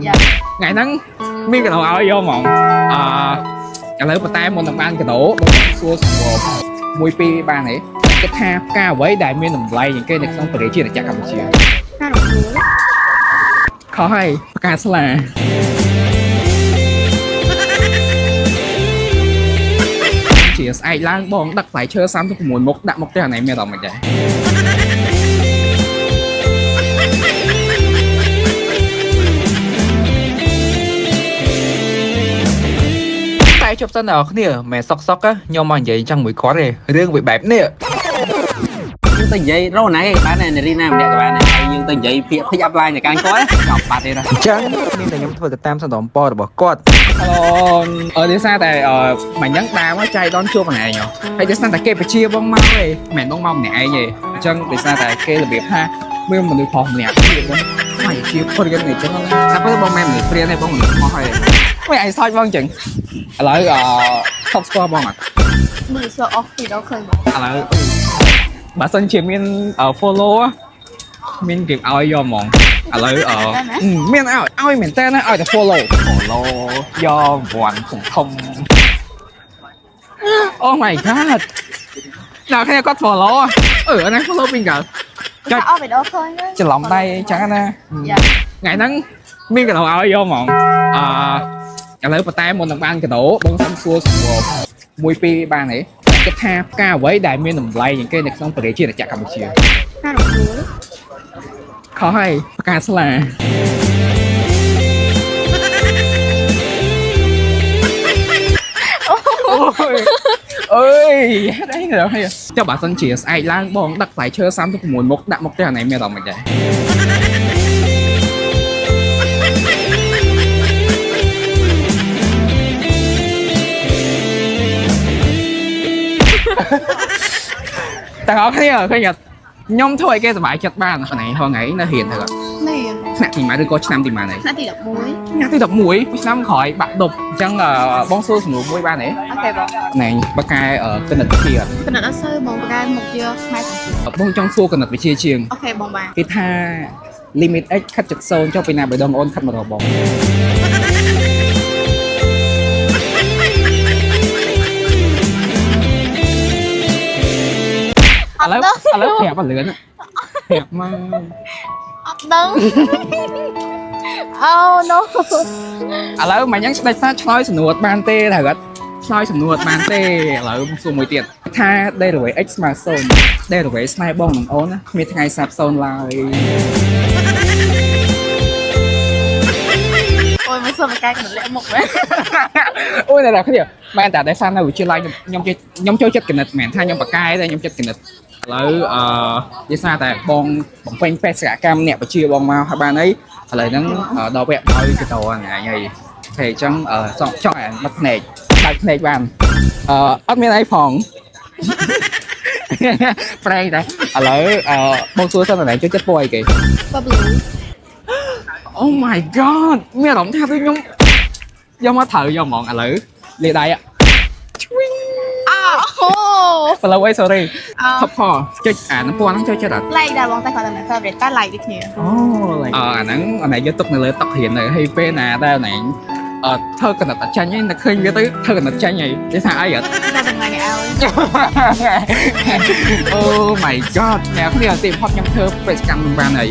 យ៉ា ថ្ងៃហ្នឹងមានកដោឲ្យយកហ្មងអឺឥឡូវប៉ុន្តែមុននឹងបានកដោបងសួរសំណួរមួយពីរបានទេគិតថាផ្កាអ្វីដែលមានតម្លៃជាងគេនៅក្នុងប្រជាជាតិកម្ពុជា ការរំលួល ខុសហើយផ្កាស្លាជាស្អែកឡើងបងដឹកផ្លែឈើ36មុខដាក់មុខផ្ទះណៃមានអារម្មណ៍មិនដែរ តែជប់សិនអ្នកនរគ្នាមិនសុកសុកខ្ញុំមកនិយាយចឹងមួយគាត់ទេរឿងវាបែបនេះ យើងទៅនិយាយរកណាគេក៏បានដែរនារីណាម្នាក់ក៏បានដែរហើយយើងទៅនិយាយពាក្យ pick up line ទៅកាន់គាត់ចប់បាត់ទេណា អញ្ចឹងមានតែខ្ញុំធ្វើទៅតាមសំណពររបស់គាត់ ហៅអឺដោយសារតែអឺមិនហ្នឹងដើមចៃដនជួបម្នាក់ឯងហើយដោយសារតែគេបជាបងមកឯងមិនបងមកម្នាក់ឯងទេអញ្ចឹងដោយសារតែគេរបៀបថាមានមនុស្សប្រុសម្នាក់ទៀតបងហើយជាព្រានអញ្ចឹងតែពេលបងមិនមនុស្សព្រានទេបងមនុស្សមកហើយមិនឯងសើចបងអញ្ចឹងឥឡូវអឺថប់ស្គាល់បងអត់ មើលសអស់ពីដល់ឃើញបង ឥឡូវបើសិនជាមាន follow មានគេឲ្យយកហ្មងឥឡូវអឺមានឲ្យឲ្យមែនតើណាឲ្យតែ follow follow យកវ៉ាន់ធំធំ Oh my god ដល់គ្នាគាត់ follow អឺអានេះ follow ពីកាល ចអស់ពីដល់ឃើញ ច្រឡំដៃចឹងណា យ៉ា ថ្ងៃហ្នឹងមានកដោឲ្យយកហ្មងអឺឥឡូវប៉ុន្តែមុននឹងបានកដោបងសុំសួរសំណួរមួយពីរបានទេគិតថាផ្កាអ្វីដែលមានតម្លៃជាងគេនៅក្នុងប្រជាជាតិកម្ពុជា ការរំលួល ខុសហើយផ្កាស្លាអូយអើយហេតុអីទៅហើយចុះបើសិនជាស្អែកឡើងបងដឹកផ្លែឈើ36មុខដាក់មុខផ្ទះណៃមានអារម្មណ៍មិនដែរ ទាំងអស់គ្នាឃើញអត់ខ្ញុំធ្វើឲ្យគេសប្បាយចិត្តបានថ្ងៃហងៃនៅរៀនទៅ នេះ ថ្នាក់ទីម៉ានឬក៏ឆ្នាំទីម៉ានហើយ ថ្នាក់ទី11 ឆ្នាំទី11ឆ្នាំក្រោយបាក់ដប់អញ្ចឹងអឺបងសួរសំណួរមួយបានទេ OK បង ណែបកកែអឺគណិតវិទ្យា គណិតអត់សូវបងប្រកែមុខជាខ្មែរសង្គម បងចង់សួរគណិតវិទ្យាជាង OK បងបាន គេថា limit x ខិត70ចុះពីណាបេះដងអូនខិតមករកបងឥឡូវឥឡូវប្រាប់ឲ្យលឿនប្រាប់មក អត់ដឹងអូ no ឥឡូវមិនអញ្ចឹងស្ដេចសាឆ្លើយសំណួរអត់បានទេត្រូវអត់ឆ្លើយសំណួរអត់បានទេឥឡូវសួរមួយទៀតថា derivative x ស្មើ0 derivative ស្នេហ៍បងនឹងអូនណាគ្មានថ្ងៃសាបសូន្យឡើយ អូយមកសុំប្រកែកណិតលាក់មុខមែន អូយតែគ្នាមែនតែដោយសារនៅវិទ្យាល័យខ្ញុំខ្ញុំចូលចិត្តគណិតមែនថាខ្ញុំបកកែតែខ្ញុំចិត្តគណិតឥឡូវអឺដោយសារតែបងបំពេញបេសកកម្មអ្នកបជាបងមកហើយបានអីឥឡូវហ្នឹងដល់វគ្គឲ្យកតហ្នឹងហើយហើយអញ្ចឹងចង់ចង់ឲ្យបាត់ភ្នែកបើកភ្នែកបានអឺអត់មានអីផង ប្រែងតែឥឡូវអឺបងសួរសិនតែចូលចិត្តពណ៌អីគេ បបលូ Oh my god មានអារម្មណ៍ថាដូចខ្ញុំយកមកត្រូវយកហ្មងឥឡូវលេដៃឈ្វីង អអូ follow អី sorry អ ថប់ផចុចអាហ្នឹងពណ៌ហ្នឹងចូលចិត្តអត់ like ដែរបងតែគាត់តែ favorite តែ like ដូចគ្នា អូ like អអាហ្នឹងអានេះយកទុកនៅលើតុរៀននៅហើយពេលណាដែរអានេះអឺធ្វើកណិតអត់ចាញ់ឯងតែឃើញវាទៅធ្វើកណិតចាញ់ហើយគេថាអីអត់ តែថ្ងៃនេះឲ្យ Oh my god អ្នកគ្នាទីបំផុតខ្ញុំធ្វើបេសកកម្មនឹងបានហើយ